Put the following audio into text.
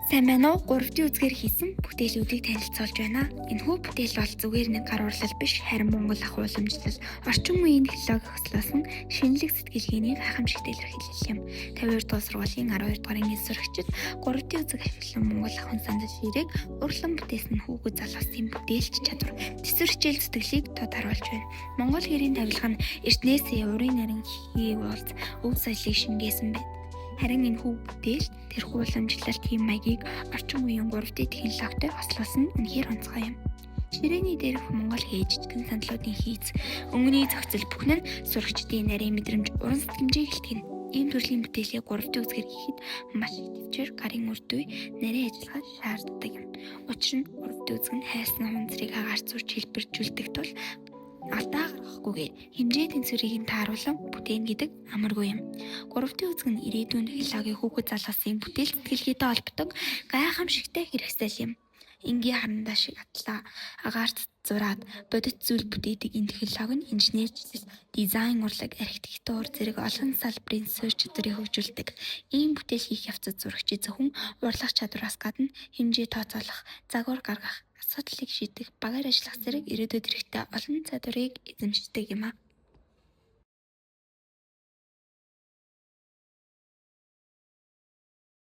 Сайн байна уу? 3D үзгээр хийсэн бүтээлүүдийг танилцуулж байна. Энэхүү бүтээл бол зүгээр нэг гар урлал биш, харин Монгол ах уламжлал, орчин үеийн технологи хослоосон шинэлэг сэтгэлгээний гайхамшигт илэрхийлэл юм. 52 дугаар сургуулийн 12 дугаар ангийн сурагчид 3D үзэг ашиглан Монгол ахын сандал ширээг урлан бүтээсэн хүүхэд залуусын бүтээлч чадвар, төсвөр хичээл зүтгэлийг тод харуулж байна. Монгол гэрийн тавилга нь эртнээсээ урын нарийн хий уулз өв соёлыг шингээсэн байдаг. Харин энэхүү бүтээл тэрхүү уламжлалт хэм маягийг орчин үеийн 3D технологитой хослуулсан нь үнэхээр онцгой юм. Ширээний дээрх Монгол хээ жижигэн сандлуудын хийц, өнгөний зохицол бүхэн нь сурагчдын нарийн мэдрэмж, уран сэтгэмжийг илтгэнэ. Ийм төрлийн бүтээлийг 3D үзгээр хийхэд маш их тэвчээр, гарын үр дүн, нарийн ажиллагаа шаарддаг юм. Учир нь 3D үзэг нь хайсан хунцрыг агаарт зурж хэлбэржүүлдэг тул алдаа гаргахгүйгээр хэмжээ тэнцвэрийг нь тааруулан бүтээн гэдэг амаргүй юм. 3D үзэг нь ирээдүйн технологийн хүүхэд залуусын бүтээл сэтгэлгээтэй холбогдсон гайхамшигтай хэрэгсэл юм. Энгийн харандаа шиг атлаа агаарт зураад бодит зүйл бүтээдэг энэ технологи нь инженерчлэл, дизайн урлаг, архитектур зэрэг олон салбарын суурь чадварыг хөгжүүлдэг. Ийм бүтээл хийх явцад зурагчид зөвхөн урлах чадвараас гадна хэмжээ тооцоолох, загвар гаргах, асуудлыг шийдэх, багаар ажиллах зэрэг ирээдүйд хэрэгтэй олон чадварыг эзэмшдэг юм а.